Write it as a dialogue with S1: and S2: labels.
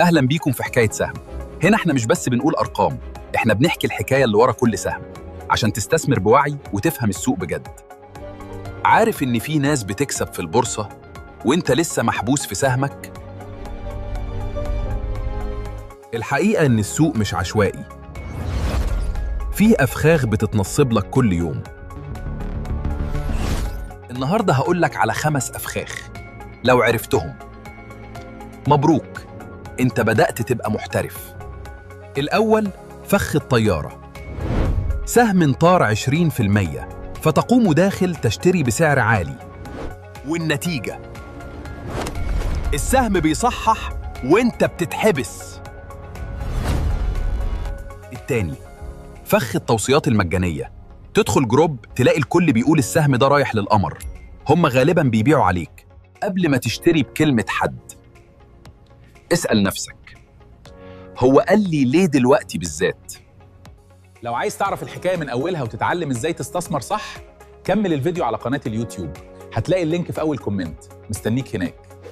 S1: أهلا بيكم في حكاية سهم. هنا احنا مش بس بنقول أرقام، احنا بنحكي الحكاية اللي ورا كل سهم عشان تستثمر بوعي وتفهم السوق بجد. عارف إن في ناس بتكسب في البورصة وإنت لسه محبوس في سهمك؟ الحقيقة إن السوق مش عشوائي، فيه أفخاخ بتتنصب لك كل يوم. النهاردة هقولك على 5 أفخاخ، لو عرفتهم مبروك، انت بدأت تبقى محترف. الأول، فخ الطيارة. سهم طار 20%، فتقوم داخل تشتري بسعر عالي، والنتيجة السهم بيصحح وانت بتتحبس. التاني، فخ التوصيات المجانية. تدخل group تلاقي الكل بيقول السهم ده رايح للقمر، هم غالباً بيبيعوا عليك. قبل ما تشتري بكلمة حد اسأل نفسك، هو قال لي ليه دلوقتي بالذات؟
S2: لو عايز تعرف الحكاية من أولها وتتعلم إزاي تستثمر صح، كمل الفيديو على قناة اليوتيوب، هتلاقي ال link في أول comment. مستنيك هناك.